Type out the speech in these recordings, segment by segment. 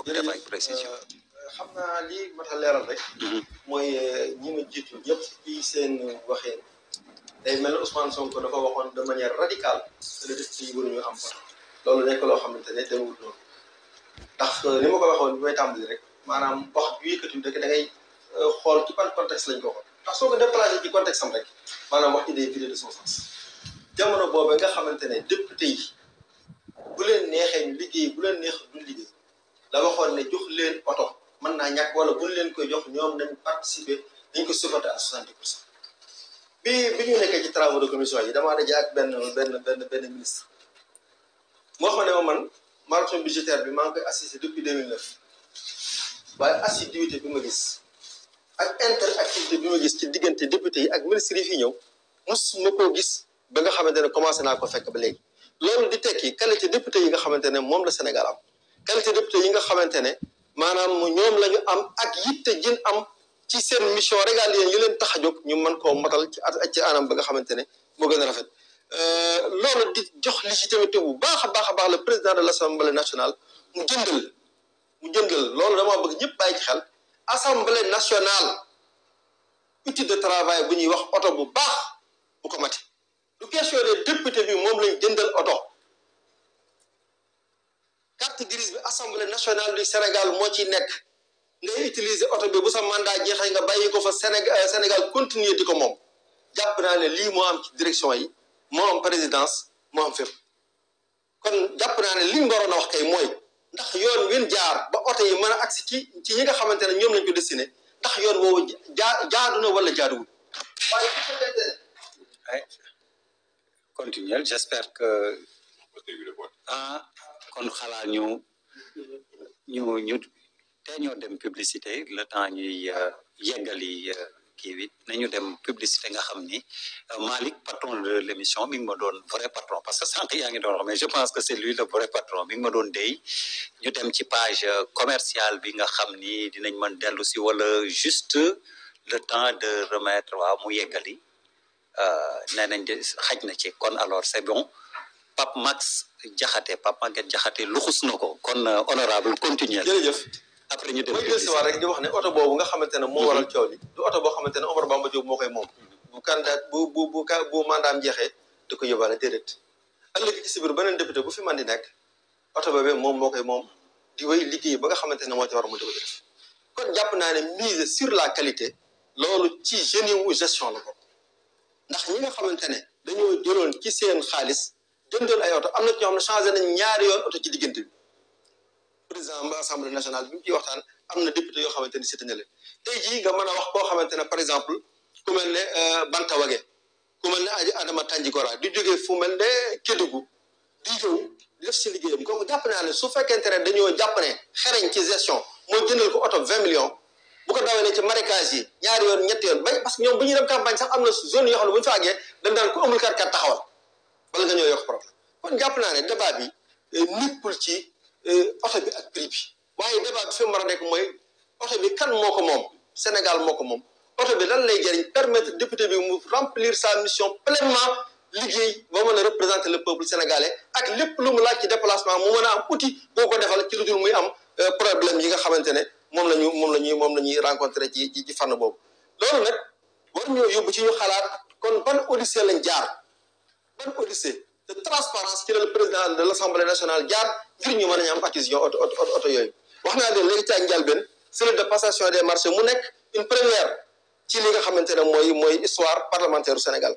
def ay précision. xam naa lii mat a leeral rek. mooy ñi ma jiitu ñëpp ci seen waxee day mel ne Ousmane Sonko dafa waxoon de manière radicale que le député yi waruñu am fa loolu nekk loo xamante ne demewul noonu ndax ni ma ko waxoon bi may tàmbali rek maanaam wax ju yëkkati rek da ngay xool ci ban contexte lañ ko waxoon ndax soo ko déplacé ci contexte am rek maanaam wax ci day vidé de son sens jamono boobu nga xamante ne député yi bu leen neexee ñu liggéey bu leen neex duñ liggéey la waxoon ne jox leen oto mën naa ñàkk wala buñ leen koy jox ñoom nañ participer dañ ko souverté à 70%. bi ñu nekkee ci travaux de commission yi damaa daje ak benn ministre moo xam ne man marathon budgétaire bi maa ngi koy assisté depuis 2009 waaye assiduité bi ma gis ak interactivité bi ma gis ci diggante député yi ak ministres yi fi ñëw mosuma koo gis ba nga xamante ne commencé naa ko fekk ba léegi loolu di tekki qualité député yi nga xamante ne moom la Sénégal am qualité député yi nga xamante ne maanaam ñoom la ñu am ak yitte jin am ci seen mission régalienne yi leen tax a jóg ñu mën koo matal ci anam ba nga xamante ne moo gën a rafet loolu di jox légitimité bu baax a baax le président de l'Assemblée nationale mu jëndal loolu dama bëgg ñëpp bàyyi ci xel Assemblée nationale outil de travail bu ñuy wax oto bu baax bu ko mati lu question de député bi moom lañ jëndal oto carte grise bi Assemblée nationale du Sénégal moo ci nekk ngay utiliser oto bi bu sa mandat jeexee nga bàyyi ko fa Sénégal continuer di ko moom jàpp naa ne lii moo am ci direction yi moo am présidence moo am fépp kon jàpp naa ne li ñu waroon a wax kay mooy ndax yoon win jaar ba oto yi mën a agsi ci ñi nga xamante ne ñoom lañ ko destiné ndax yoon woowu jaadu na wala jaaduwul waaye bu fekkente ne continuel j'espère que kon xalaa ñu te ñoo dem publicité le temps ñuy yeggali kii bi nañu dem publicité nga xam ni Malick patron de l'émission mi ngi ma doon vrai patron parce que sànq yaa ngi doon wax mais je pense que c'est lui le vrai patron mi ngi ma doon dey ñu dem ci page commerciale bi nga xam ni dinañ mën dellu si wala juste le temps de remettre waaw mu yeggali nee nañ xaj na ci kon alors c'est bon Pape Maguette Diakhaté luxus na ko kon honorable continuer jërëjëf après ñu dem mooy jël si waat rek di wax ne oto boobu nga xamante ne moo waral coow li du oto boo xamante ne Omar Bamba Diop moo koy moom bu candidat bu mandaam jeexee da ko yóbbaale déedéet ëllëg ci si biir beneen député bu fi man di nekk oto boobee moom moo koy moom di wéy liggéey ba nga xamante ne moo ci war mu di ko def kon jàpp naa ne mise sur la qualité loolu ci génie wu gestion la bokk ndax ñi nga xamante ne dañoo jëloon ci seen xaalis jëndoon ay oto am na ci ñoo xam ne changé nañ ñaari yoon oto ci diggante bi président assemblée nationale bi mu ciy waxtaan am na député yoo xamante ni seeti na leen tey jii nga mën a wax koo xamante ne par exemple ku mel ne Banta Wage ku mel ne Adama Tandjikora di jógee fu mel ne Kédougou di ñëw di def si liggéeyam kooku jàpp naa ne su fekkente ne dañoo jàpp ne xereñ ci gestion moo jëndal ko oto 20 millions bu ko dawalee ci marécage yi ñaari yoon ñetti yoon bay parce que ñoom bu ñuy dem campagne sax am na zone yoo xam ne bu ñu fa àggee dañ daan ku amul kat taxawal wala nga ñëw yokk problème kon jàpp naa ne débat bi nippul ci oto bi ak prix bi waaye débat bi fi mu war a nekk mooy oto bi kan moo ko moom Sénégal moo ko moom oto bi lan lay jëriñ permettre député bi mu remplir sa mission pleinement liggéey ba mën a représenter le peuple sénégalais ak lépp lu mu laaj ci déplacement mu mën a am outil boo ko defal ci lu dul muy am problème yi nga xamante ne moom la ñuy rencontrer ci fànn boobu loolu nag war ñoo yóbbu ci ñu xalaat kon ban odyssée lañ jaar ban odyssée de transparence ci le président de l'Assemblée nationale jaar ngir ñu mën a am acquisition oto yooyu wax naa leen léegi ci ak njëlbéen cellule de passation des marchés mu nekk une première ci li nga xamante ne mooy histoire parlementaire du Sénégal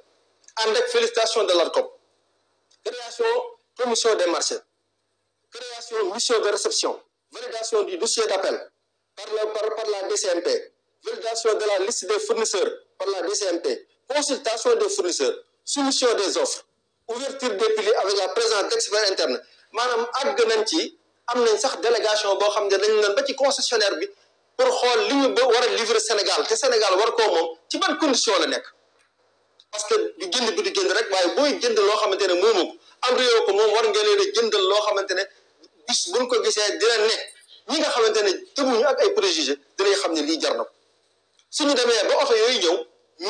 ànd ak félicitation de l'ARCOP création commission des marchés création mission de réception validation du dossier d'appel par la DCMP validation de la liste des fournisseurs par la DCMP consultation des fournisseurs soumission des offres ouverture des piliers avec la présence d'experts internes maanaam àgg nañ ci am nañ sax délégation boo xam ne dañ leen ba ci concessionnaire bi pour xool li ñu war a livrer Sénégal te Sénégal war koo moom ci ban condition la nekk parce que du jënd bi du jënd rek waaye booy jënd loo xamante ne moomu ko am réew ko moom war nga leen a jëndal loo xamante ne bis buñ ko gisee dina ne ñi nga xamante ne tëbuñu ak ay préjugés dinañ xam ne lii jar na ko suñu demee ba oto yooyu ñëw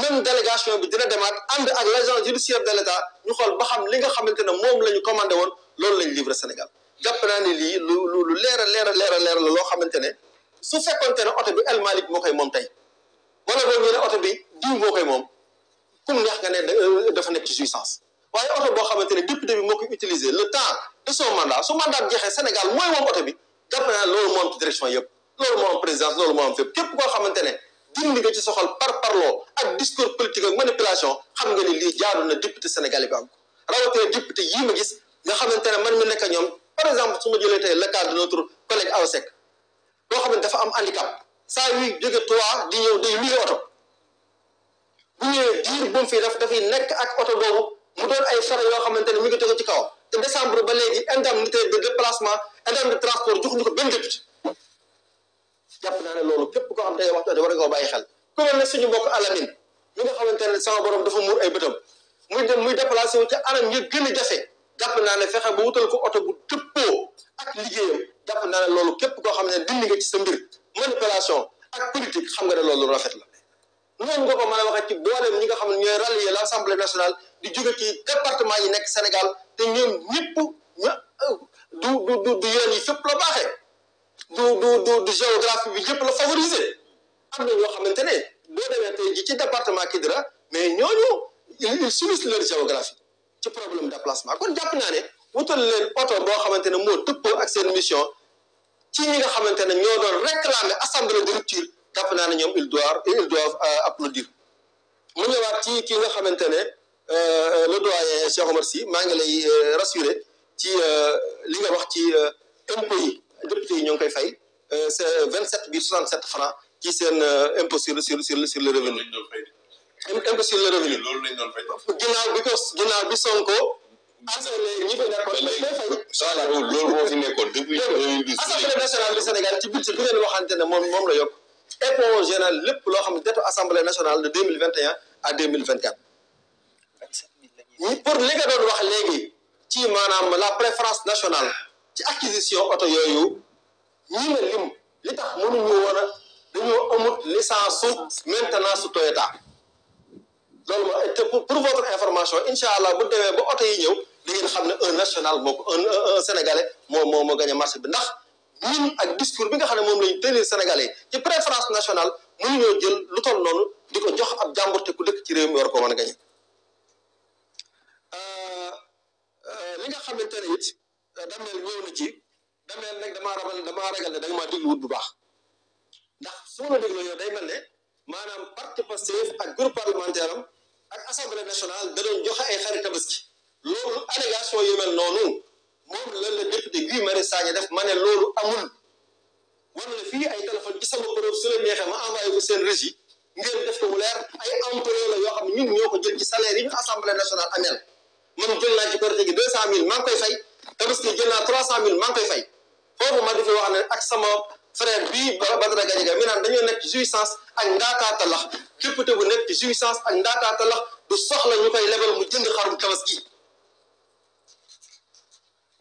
même délégation bi dina demaat ànd ak l'agent judiciaire de l'État ñu xool ba xam li nga xamante ne moom la ñu commandé woon loolu lañ livré Sénégal jàpp naa ne lii lu leer a leer la loo xamante ne su fekkonte ne oto bi El Malick moo koy moom tey wala boog ñu ne oto bi diw moo koy moom comme neex nga ne dafa nekk ci jouissance waaye oto boo xamante ne député bi moo koy utiliser le temps de son mandat su mandat bi jeexee Sénégal mooy moom oto bi jàpp naa ne loolu moo am ci direction yëpp loolu moo am présidence loolu moo am fépp képp koo xamante ne dindi nga ci soxal parloo ak discours politique ak manipulation xam nga ni lii jaadu na député sénégalais bi am ko rawatina député yii ma gis nga xamante ne man mi nekk ñoom par exemple su ma jëlee tey le cas de notre collègue Awa Seck boo xam ne dafa am handicap saa yuy jóge Touba di ñëw day luy oto bu ñëwee diir bu mu fii dafay nekk ak oto boobu mu doon ay frais yoo xamante ne mi ngi tegu ci kawam te décembre ba léegi indemnité de déplacement indemnité de transport joxuñu ko benn député jàpp naa ne loolu képp koo xam ne waxtu war nga koo bàyyi xel ku mel ne suñu mbokk Alamine mi nga xamante ne sama borom dafa muur ay bëtam muy déplacé wu ci anam yi gën a jafe jàpp naa ne fexe ba wutal ko oto bu tëppoo ak liggéeyam jàpp naa ne loolu képp koo xam ne dindi nga ci sa mbir manipulation ak politique xam nga ne loolu lu rafet la noonu nga ko mën a waxee ci boolem ñi nga xam ne ñooy rallier l'Assemblée nationale di jóge ci département yi nekk Sénégal te ñoom ñëpp du yoon yi fépp la baaxee du géographie bi yëpp la favoriser am na ñoo xamante ne boo demee tey ji ci département Kidira mais ñooñu ils subissent leur géographie ci problème de déplacement kon jàpp naa ne wutal leen oto boo xamante ne moo tëppoo ak seen mission ci ñi nga xamante ne ñoo doon réclamer assemblée de rupture jàpp naa ne ñoom ils doivent applaudir mu ñëwaat ci ki nga xamante ne le doyen Cheikh Omar Sy maa ngi lay rassurer ci li nga wax ci impôts yi député yi ñoo ngi koy fay c'est 27 bi 67 francs ci seen impôt sur le revenu impôt sur le revenu loolu lañ doon fay ginnaaw bi Sonko assemblée ñi fi nekkoon voilà loolu moo fi nekkoon depuis 2012 assemblée nationale du Sénégal ci budget bi ngeen waxante ne moom la yokk épongé na lépp loo xam ne dettu assemblée nationale de 2021 à 2024 pour li nga doon wax léegi ci maanaam la préférence nationale ci acquisition oto yooyu ñi nga lim li tax mënuñu woon a dañoo amut licence su maintenance su Toyota loolu mooy te pour votre information incha allah bu demee ba oto yi ñëw da ngeen xam ne un national moo ko un sénégalais moo gagné marché bi ndax ñun ak discours bi nga xam ne moom lañu tenir sénégalais ci préférence nationale mënuñoo jël lu toll noonu di ko jox ab jàmbur te ku dëkk ci réew mi war ko mën a gagné li nga xamante ne it dameel ñëw na ci dameel nag damaa ragal ne da nga maa déglu wut bu baax ndax su ma la dégloo yow day mel ne maanaam parti Pastef ak groupe parlementaire am ak assemblée nationale da doon joxe ay xarit tabaski loolu allégation yu mel noonu moom lan la député Guy Marius Sagna def ma ne loolu amul wan la fii ay téléphone ci sama preuve su leen neexee ma envoyé ko seen régie ngeen def ko mu leer ay employé la yoo xam ne ñun ñoo ko jël ci salaire yi ñu assemblée nationale amel man jël naa ci Korité gi 200 000 maa ngi koy fay tabaski jël naa 300 000 maa ngi koy fay foofu ma di fi wax ne ak sama frère bii Badara Gadiaga mi naan dañoo nekk ci jouissance ak ndaataata lax député bu nekk ci jouissance ak ndaataata lax du soxla ñu koy lebal mu jënd xarum tabaski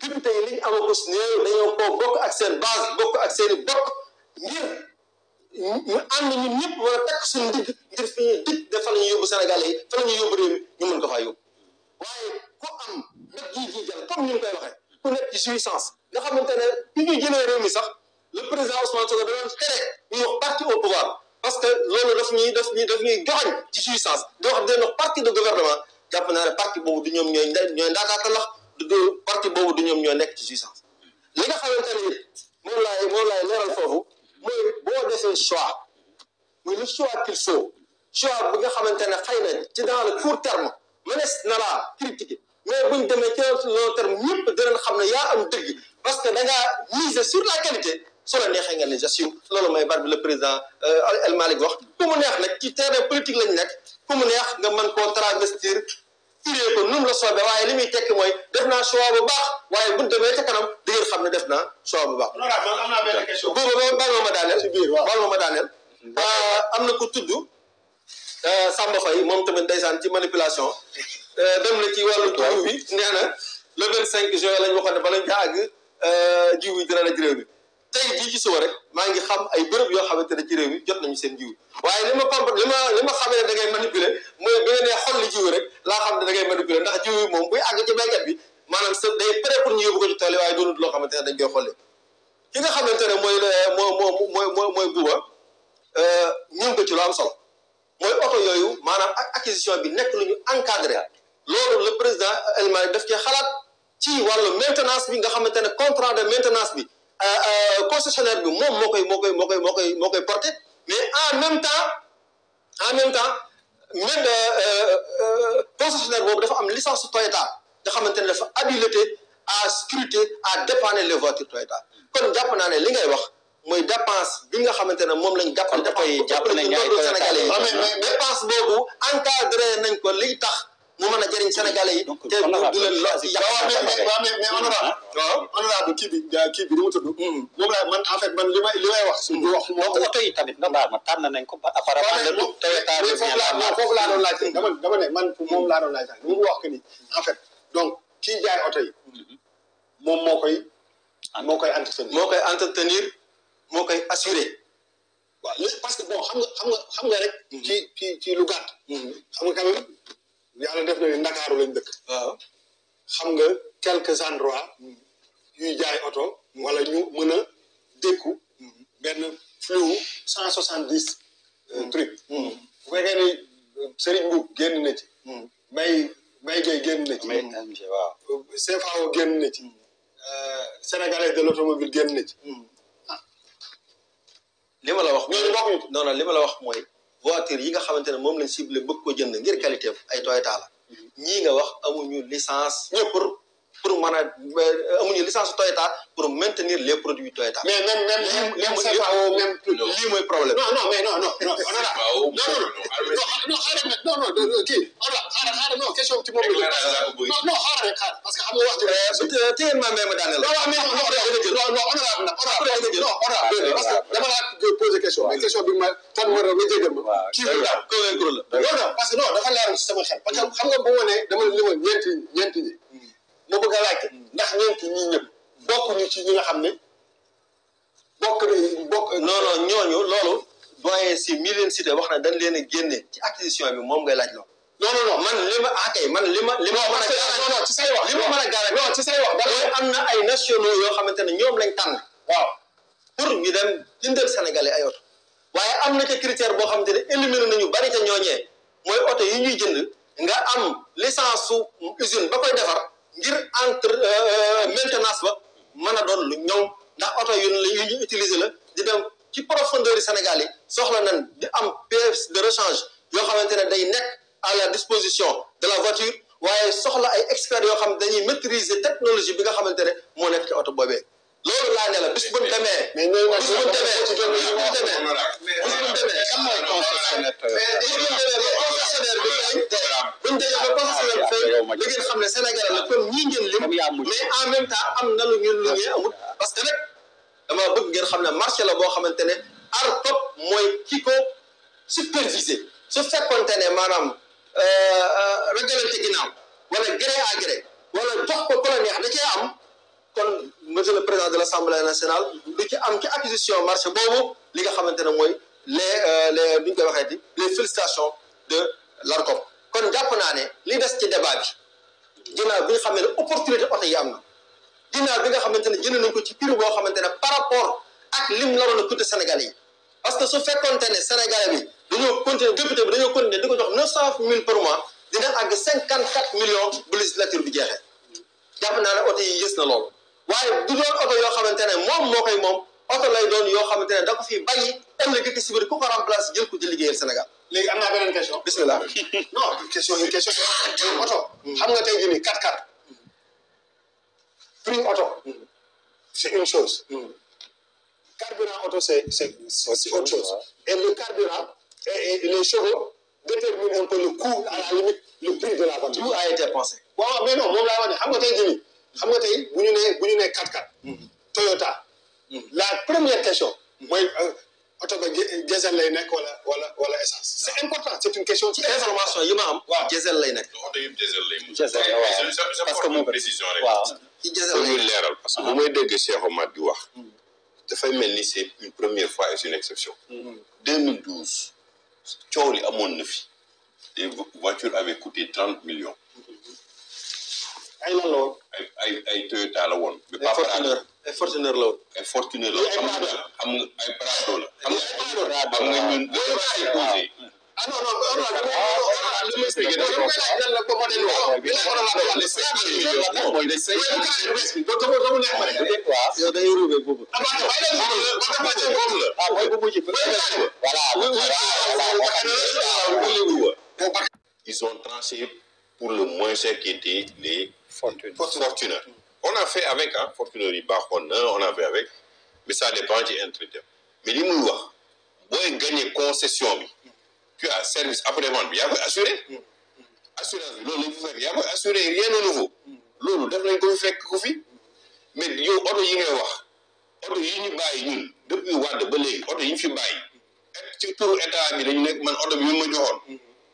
député yi li ñu amagus néew dañoo ko bokk ak seen base bokk ak seen i bokk ngir ñu ànd ñun ñëpp war a takk suñu ndigg ngir fi ñuy dig de fa la ñuy yóbbu Sénégalais yi fa la ñuy yóbbu réew mi ñu mën ko faa yóbbu waaye ku am mbéj ji jal comme ni ñu koy waxee ku nekk ci jouissance nga xamante ne bi ñuy jëlee réew mi sax le président Ousmane Sonko da doon tere ñu wax parti au pouvoir parce que loolu daf ñuy joxoñ ci jouissance di wax den wax parti de gouvernement jàpp naa ne parti boobu du ñoom ñooy ndaataata lax du parti boobu du ñoom ñoo nekk ci jouissance li nga xamante ne it moom laay leeral foofu mooy boo defee choix muy le choix qu'il faut choix bi nga xamante ne xëy na ci dans le court terme mënees na laa critiquer mais buñ demee ci long terme ñëpp dinañ xam ne yaa am dëgg parce que da ngaa miser sur la qualité su la neexee nga ne j'assume loolu mooy baat bi le président El Malick wax ku mu neex nag ci terrain politique lañ nekk ku mu neex nga mën koo travestir firee ko nu mu la soobee waaye li muy tekki mooy def naa choix bu baax waaye buñ demee ca kanam di ngeen xam ne def naa choix bu baax. am naa benn question. boobu baal ma daaneel ci biir baal ma daaneel. am na ku tudd Samba Faye moom tamit ndeysaan ci manipulation dem na ci wàllu jiw bi nee na le 25 juin lañ waxoon ne bala ñu àgg jiw yi dina la ci réew mi tey jii ci suba rek maa ngi xam ay bërëb yoo xamante ne ci réew mi jot nañu seen jiw waaye li ma xamee da ngay manipuler mooy bi nga nee xol li jiw rek laa xam ne da ngay manipuler ndax jiw yi moom buy àgg ci béykat bi maanaam sa day prêt pour ñu yóbbu ko ci tool yi waaye doonut loo xamante ne dañ koy xolli ki nga xamante ne mooy buuba ñëw ko ci lu am solo mooy oto yooyu maanaam ak acquisition bi nekk lu ñu encadré loolu le président El Malick daf cee xalaat ci wàllu maintenance bi nga xamante ne contrat de maintenance bi concessionnaire bi moom moo koy porté mais en même temps même concessionnaire boobu dafa am licence Toyota nga xamante ne dafa habilité à scruter à dépanner les voitures Toyota kon jàpp naa ne li ngay wax mooy dépense bi nga xamante ne moom lañ jàpp nañ Sénégalais yi dépense boobu encadré nañ ko liy tax mu mën a jëriñ Sénégalais yi te du leen mais honorable kii bi ni mu tudd moom la man en fait man li may wax suñu wax donc oto yi tamit nga baal ma tànn nañ ko apparemment le look Toyota foofu laa doon laaj dama ne man moom laa doon laaj mu wax que ni en fait donc kii jaay oto yi moom moo koy entretenir moo koy assuré waaw parce que bon xam nga rek ci lu gàtt xam nga quand même yàlla def na ni Ndakaaru lañ dëkk waaw xam nga quelques endroits yuy jaay oto wala ñu mën a dékku benn flux 170 truc bu fekkee ni Serigne Mboup génn na ci Mbaye Gueye génn na ci waaw CFAO génn na ci Sénégalais de l'automobile génn na ci li ma la wax non li ma la wax mooy voiture yi nga xamante ne moom lañ ciblé bëgg ko jënd ngir qualité ay Toyota la ñii nga wax amuñu licence pour mën a amuñu licence Toyota pour maintenir les produits Toyota. mais même CFAO même lii mooy problème. non question ci moom non xaaral parce que xam nga wax ji téye ma même daaneel parce que dama la poser question mais question bi ma tan war a nga jégal ma kii bi daal convaincre la non parce que non dafa leeral ci sama xel parce que xam nga bu ma ne dama lima ñeenti ñi ma bëgg a laajte ndax ñeenti ñi ñëpp bokkuñu ci ñi nga xam ne bokk non ñooñu loolu doyen si mi leen cité wax na dañ leen a génne ci acquisition bi moom ngay laaj loolu non man li ma mën a ci say wax li ma mën a gaara non ci say wax mooy am na ay nationaux yoo xamante ne ñoom lañ tànn waaw pour ñu dem jëndal Sénégalais ay oto waaye am na ca critère boo xamante ne éliminé nañu bari ca ñooñee mooy oto yi ñuy jënd nga am licence su usine ba koy defar ngir entre maintenance ba mën a doon lu ñëw ndax oto yu ñu utiliser la di dem ci profondeur yi Sénégal yi soxla nañ di am pièces de rechange yoo xamante ne day nekk à la disposition de la voiture waaye soxla ay experts yoo xam dañuy maîtriser technologie bi nga xamante ne moo nekk ci oto boobee loolu laa ne la bis bu ñu demee. mais ñooñu nag bis bu ñu demee kan mooy concessionnaire bu ñu demee ba concessionnaire bi fay li ngeen xam ne Sénégal la comme ñii ngeen lim mais en même temps am na lu ñuy amut parce que nag dama bëgg ngeen xam ne marché la boo xamante ne ARTOP mooy ki ko supervisé su fekkonte ne maanaam ragalante ginnaaw wala gré à gré wala jox ko ku la neex da cee am kon monsieur le président de l'Assemblée nationale du ci am ci acquisition marché boobu li nga xamante ne mooy les ni ñu koy waxee di les félicitations de l'ARTOP kon jàpp naa ne li des ci débat bi ginnaaw bi nga xam ne opportunité oto yi am na ginnaaw bi nga xamante ne jënd nañ ko ci prix boo xamante ne par rapport ak lim naroon a coûter Sénégalais yi parce que su fekkoonte ne Sénégalais bi dañoo continuer député bi dañoo continuer di ko jox 900 000 par mois dina àgg 54 millions bu législature bi jeexee jàpp naa ne oto yi yës na loolu waaye du doon oto yoo xamante ne moom moo koy moom oto lay doon yoo xamante ne da ko fi bàyyi ëllëg ki si biir ku ko remplace jël ko di liggéeyal Sénégal. léegi am naa beneen question. bismillah non question oto. xam nga tey jii nii 4x4 prix oto. c'est une chose. Carburant auto c'est autre chose. Et le carburant et les chevaux déterminent un peu le coût, à la limite le prix de la voiture. Tout a été pensé. waaw mais non moom laa wax ne xam nga tey jii xam nga tey bu ñu nee 4x4. Toyota. La première question. mooy oto ba diesel lay nekk wala essence. C'est important, c'est une question. ci information yi ma am. waaw diesel lay nekk. oto yëpp diesel lay mu. diesel waaw parce que moom précision rek. waaw ci diesel lay muy nekk. leeral parce que bu may dégg Cheikh Omar di wax. dafay mel ni c'est une première fois et c'est une exception. 2012 coow li amoon na fi. les voitures avaient coûté 30 millions. ay lan la woon. ay Toyota la woon. ay Fortuner la woon. ay Fortuner la woon xam nga ay Prado la. xam nga ñun posé. ah non li ma expliqué dama koy laaj lan la ba modèle bi mooy des 5 yow day ruube boobu. Ils ont tranché pour le moins cher qui était les Fortuner. On a fait avec, hein, Fortuner, on a fait avec, mais ça dépend du intraiteur. Mais les mouillois, si vous gagnez concession, tu as service après-vente, il y a assuré. Assurance, il y a assuré, rien de nouveau. L'autre, il fait que mais il y a autre auto yi ñu bàyyi ñun depuis Wade ba léegi auto yi ñu fi bàyyi ci turu état bi dañu nekk man auto bi ma joxoon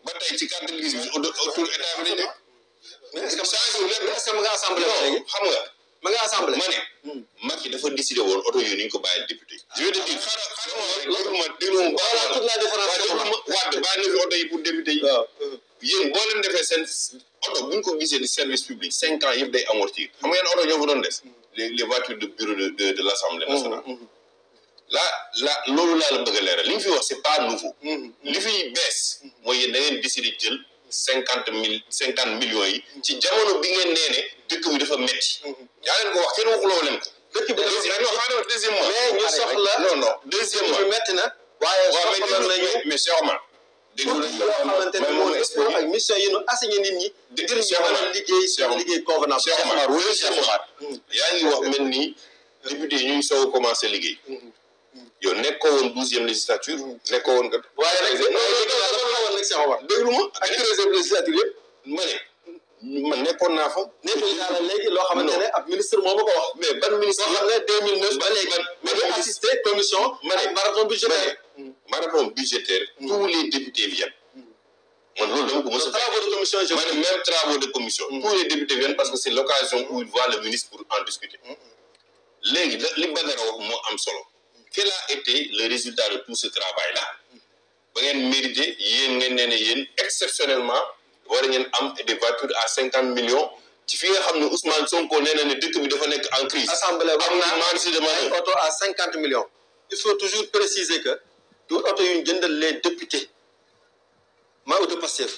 ba tey ci carte grise bi turu état bi dañu nekk mais est-ce que ma nga assemblée léegi xam nga ma nga assemblée ma ne Macky dafa décidé woon auto yooyu ni ñu ko bàyyi député je vais te dire xaaral toute la différence Wade bàyyi na fi auto yi pour député yi yéen boo leen defee seen auto bu ñu ko gisee di service public 5 ans yëpp day amortir xam nga yeen auto ñoo fa doon des les voitures de bureau de l'Assemblée nationale. Là, loolu laa la bëgg a leeral li ñu fi wax c'est pas nouveau. li fi bees mooy yéen da ngeen décider jël 50 millions yi. ci jamono bi ngeen nee ne dëkk bi dafa metti. yaa leen ko wax kenn waxuloo leen ko. dëkk bi dafa deuxième mois. mais ñu soxla non deuxième mois bi metti na. waaye soxla nañu mais Cheikh Omar. dégg nga yoo xamante ne moo expliqué ak mission yi ñu assigné nit ñi. ngir ñu mën a liggéey convenable. Cheikh Omar wala Cheikh Omar. yaa ngi wax mel ni député yi ñu ngi soog a commencé liggéey. yow nekkoo woon 12e législature. nekkoo woon kat. waaye nag Cheikh Omar déglu ma ak 13e législature yëpp. ma ne man nekkoon naa fa. nekkoon naa la léegi loo xamante ne ab ministre moo ma ko wax. mais ban ministre boo xam ne 2009 ba léegi. ma ngi assisté commission. marathon budgétaire. marathon budgétaire. tous les députés viennent. man loolu dama ko mos a. travaux de commission je même travaux de commission. tous les députés viennent parce que c'est l'occasion où ils voient le ministre pour en discuter. léegi li Badara wax moo am solo. quel a été le résultat de tout ce travail là. ba ngeen mérité yéen ngeen nee ne yéen exceptionnellement war ngeen am des voitures à 50 millions. ci fi nga xam ne Ousmane Sonko nee na ne dëkk bi dafa nekk en crise. assemblée am na marge de manœuvre auto à 50 millions. il faut toujours préciser que du auto yu ñu jëndal les députés maa auto Pastef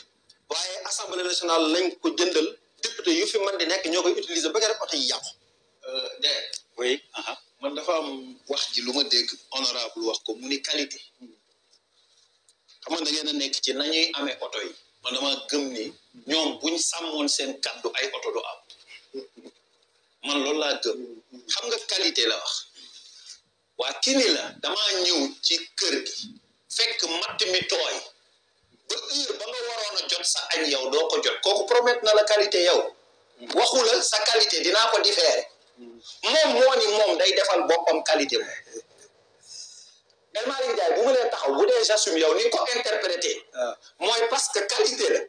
waaye assemblée nationale lañ ko jëndal député yu fi mën di nekk ñoo koy utiliser ba nga rek auto yi yàqu. oui. man dafa am wax ji lu ma dégg honorable wax ko mu ni qualité. xam nga da ngeen a nekk ci nañuy amee auto yi. man dama gëm ni ñoom buñ sàmmoon seen kaddu ay auto du am man loolu laa gëm xam nga qualité la wax waa kii ni la damaa ñëw ci kër gi fekk matt mi tooy ba heure ba nga waroon a jot sa añ yow doo ko jot kooku promettre na la qualité yow waxu la sa qualité dinaa ko différer moom moo ni moom day defal boppam qualité moom El Malick Ndiaye bu mu lee taxaw bu dee j'assume yow ni ko interprété mooy parce que qualité la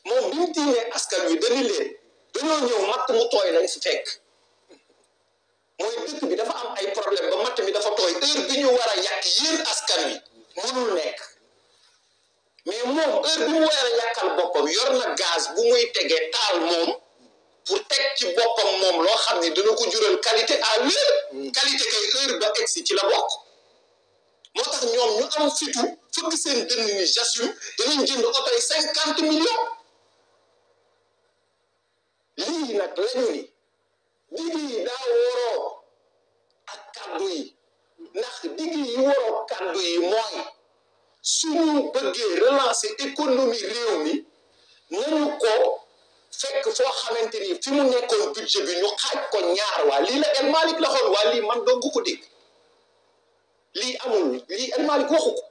moom bi mu tiimee askan wi dañu leen dañoo ñëw matt mu tooy lañ fi fekk mooy dëkk bi dafa am ay problème ba matt mi dafa tooy heure bi ñu war a yàq yéen askan wi mënul nekk mais moom heure bi mu war a yàqal boppam yor na gaz bu muy tegee taal moom pour teg ci boppam moom loo xam ne dina ko jural qualité à l'heure qualité kay heure ba egsi ci la bokk moo tax ñoom ñu am fitu fëgg seen dënn ni j'assume danañ jënd oto yi 50 millions lii nag lañu ni digg yi daa waroo ak kàddu yi ndax digg yi waroo kàddu yi mooy suñu bëggee relancer économie réew mi nañu ko fekk foo xamante ni fi mu nekkoon budget bi ñu xaaj ko ñaar waa lii la El Malick la xoon waa lii man dogg ko dégg lii amul lii El Malick waxu ko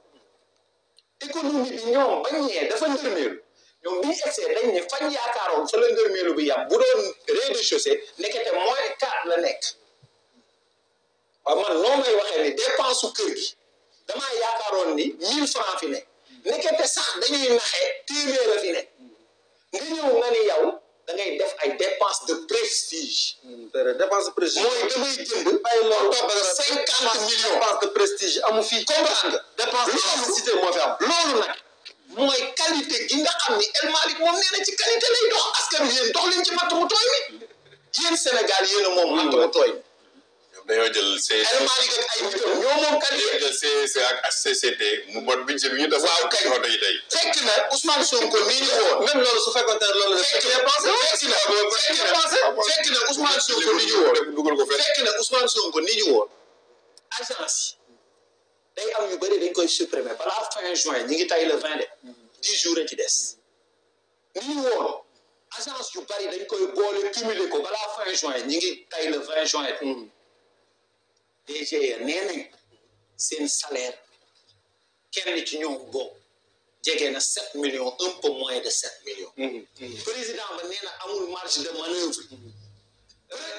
économie bi ñoom bañ ñee dafa ndërmeelu ñoom bi ñu egsee dañ ne fañ yaakaaroon fa la ndërmeelu bi yam bu doon rez-de-chaussée nekkete moins 4 la nekk waaw man noo may waxee ni dépense su kër gi damaa yaakaaroon ni 1000 francs fi ne nekkete sax dañuy naxee téeméer a fi ne nga ñëw nga ni yow da ngay def ay dépense de prestige. dépense de prestige mooy damay jënd. ay loolu 50 millions dépense de prestige amu fii. comprendre nga. dépense de nécessité moo fi am. loolu nag mooy qualité gi nga xam ni El Malick moom nee na ci qualité lay dox askan wi yéen dox leen ci matt mu tooy mi yéen Sénégal yéen a moom matt mu tooy mi. dañoo jël El Malick ak ay nitam ñoo moom qualité. jël CEC ak HCCT mu bot budget bi ñu tas. waaw kay oto yi tey. fekk na Ousmane Sonko nii ñu woon. même loolu su fekkoon te loolu fekk na Ousmane Sonko ni ñu woon. dugal ko fekk fekk na Ousmane Sonko ni ñu woon. agence yi day am yu bëri dañ koy supprimer balaa fin juin ñi ngi tay le 20 de 10 jours a ci des. ni ñu woon agence yu bëri dañ koy boole cumuler ko balaa fin juin ñi ngi tay le 20 juin. DGE nee nañ seen salaire kenn ci ñoom bokk jege na 7 millions un peu moins de 7 millions. président ba nee na amul marge de manœuvre.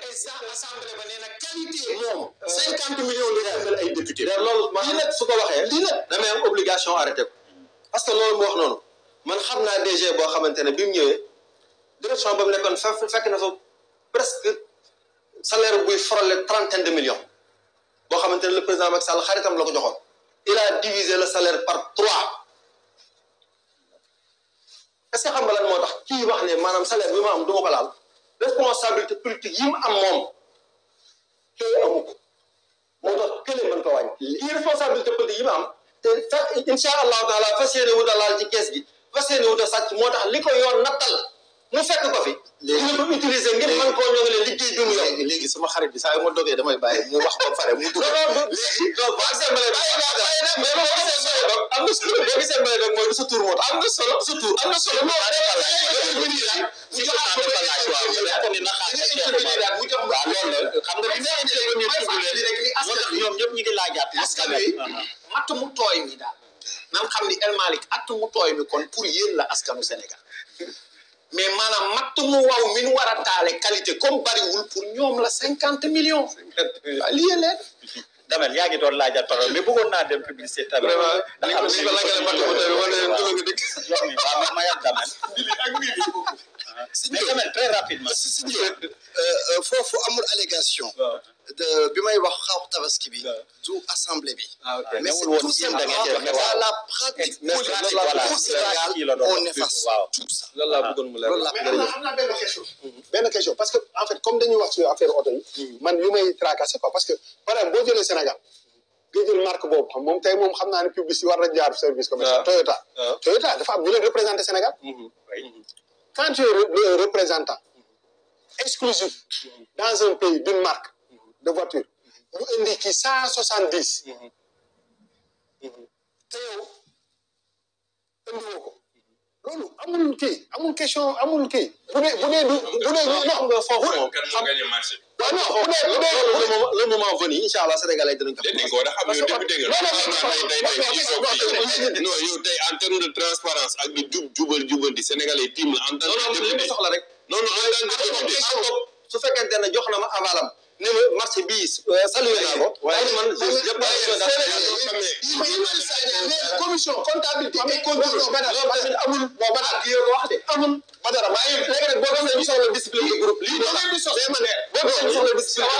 président assemblée ba nee na qualité moom. 50 millions la ñu ay député. loolu lii nag su ko waxee. lii nag damay am obligation arrêté ko parce que loolu mu wax noonu man xam naa DG boo xamante ne bi mu ñëwee direction ba mu nekkoon fekk na fa presque salaire buy frôler 30 de millions. boo xamante ne le président Macky Sall xaritam la ko joxoon il a divisé le salaire par 3 est-ce que xam nga lan moo tax kii wax ne maanaam salaire bi ma am du ma ko laal responsabilité politique yi mu am moom kii amu ko moo tax kële mën ko wàññi kii responsabilité politique yi mu am te incha allahu taala fas yéene wut a laal ci kees gi fas yéene wut a sàcc moo tax li ko yoon nattal mu fekk ko fi. léegi dina ko utiliser ngir mën koo ñëwalee liggéey bi mu yor. léegi sama xarit bi saa yu ma dogee damay bàyyi mu wax ba pare mu dugg. léegi donc boo gisee mbéy mi am na solo boo gisee mbéy mi mooy sa tur moo tax am na solo sa tur am na solo. mu jox ñoom ñëpp ñu ngi laajaat askan wi matt mu tooy mi daal nan xam ni El Malick at mu tooy mi kon pour yéen la askanu Sénégal mais maanaam matt mu waw mi nu war a taale qualité comme bariwul pour ñoom la 50 millions. waaw lii leen. Damel yaa ngi doon laajaat parole mais bëggoon naa dem publicité tamit. vraiment ni ko lagale matt mu tooy wala leen dugg dëkk. waaw ma yàgg Damel. mais Damel très rapidement. foofu amul allégation. bi may wax xaw tabaski bi. du assemblée bi. mais c'est tout simplement dans la pratique politique au Sénégal on efface tout ça. loolu laa bëggoon mu leer. loolu laa mais am na benn question parce que en fait comme dañuy wax ci affaire oto yi. man yu may tracassé quoi parce que par exemple boo jëlee Sénégal nga jël marque boobu xam moom tey moom xam naa ne publicité war na jaar service commercial. Toyota. Toyota dafa am ñu leen représenté Sénégal. quand tu es représentant exclusif dans un pays d'une marque de voiture ñu indi ci 170. te yow indiwoo ko loolu amul question amul kii bu dee non nga foofu moom kan moo gagné marché. waaw non le moment venu incha allah sénégalais dinañ ko. déedéet ko war a xam yow député nga. non yow tey en terme de transparence ak di jubal di sénégalais team la en tant que député soxla rek. non en tant que député. su fekkente ne jox na ma avalam ne ma marché bii salué naa ko. waaye man commission comptabilité et contrôle amul Badara kii yoo ko wax de amul Badara waaye léegi nag boo gisee ñu soxla discipline de groupe lii boo gisee ñu soxla discipline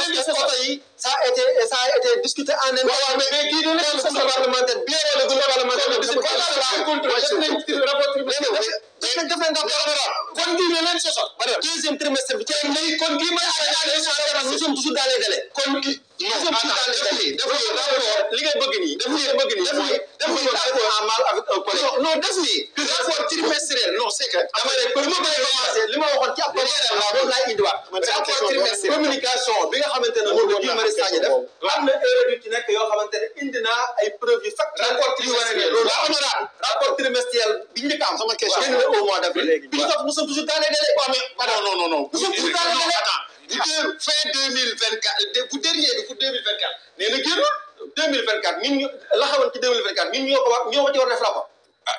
de groupe yi ça a été discuté en même temps mais kii dina leen sa parlementaire bien wala du parlementaire kon kii ne leen soso deuxième trimestre bi kon kii may nous sommes toujours dans les délais kon kii nous sommes toujours dans les délais li ngay bëgg nii def nii en mal avec un collègue non def nii rapport trimestriel non c'est que dama ne pour ma bëgg commencer li ma waxoon ci après la boobu laay indiwaat rapport trimestriel communication bi nga xamante ne moom la Guy Marius Sagna def am na erreur yu ci nekk yoo xamante ne indi naa ay preuves yu fekk rapport trimestriel loolu honorable rapport trimestriel bi njëkk am sama question génn au mois d'avril bi ñu nous sommes toujours dans les délais quoi mais non nous sommes toujours dans les délais fin 2024 bu dernier bi pour 2024 nee na génnul 2024 ñun ñu la xawoon ci 2024 ñun ñoo ko ci war def rapport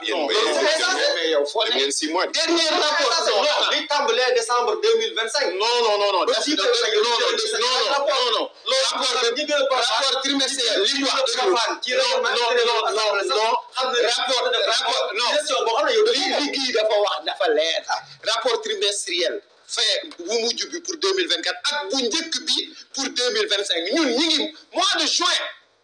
mais yow foo ngeen 6 mois. dernier rapport non li tàmbalee décembre 2025 non rapport trimestriel li wax ci liggéey dafa wax dafa leer rapport trimestriel fin bu mujj bi pour 2024 ak bu njëkk bi pour 2025 ñun ñi ngi mois de juin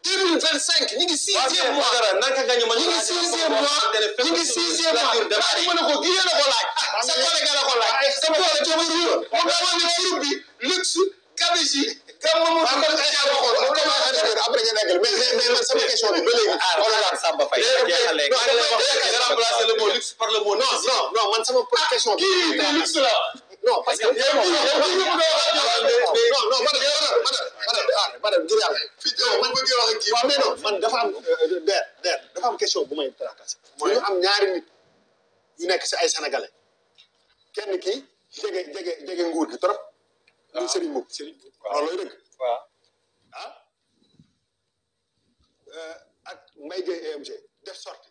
2025 ñu ngi 6e mois naka gañu ma ñu ngi 6e mois ñu ngi 6e mois dafa mën ko gi la ko laaj sa collègue la ko laaj sa collègue ci wuru mo nga wone groupe bi luxe kabishi gamma mo ko après nga nekkal mais man sama question bi ba léegi honorable Samba Faye jeexale remplacer le mot luxe par le mot non man sama question bi luxe la non parce que madame ngir yàlla fii man bëgg wax ak kii waaw mais non man dafa am question bu may tracassé mooy ñu am ñaari nit yu nekk si ay sénégalais kenn ki jege nguur gi trop muy Serigne Mboup waaw looy dëgg waaw ak Mbaye Gueye EMG def sorti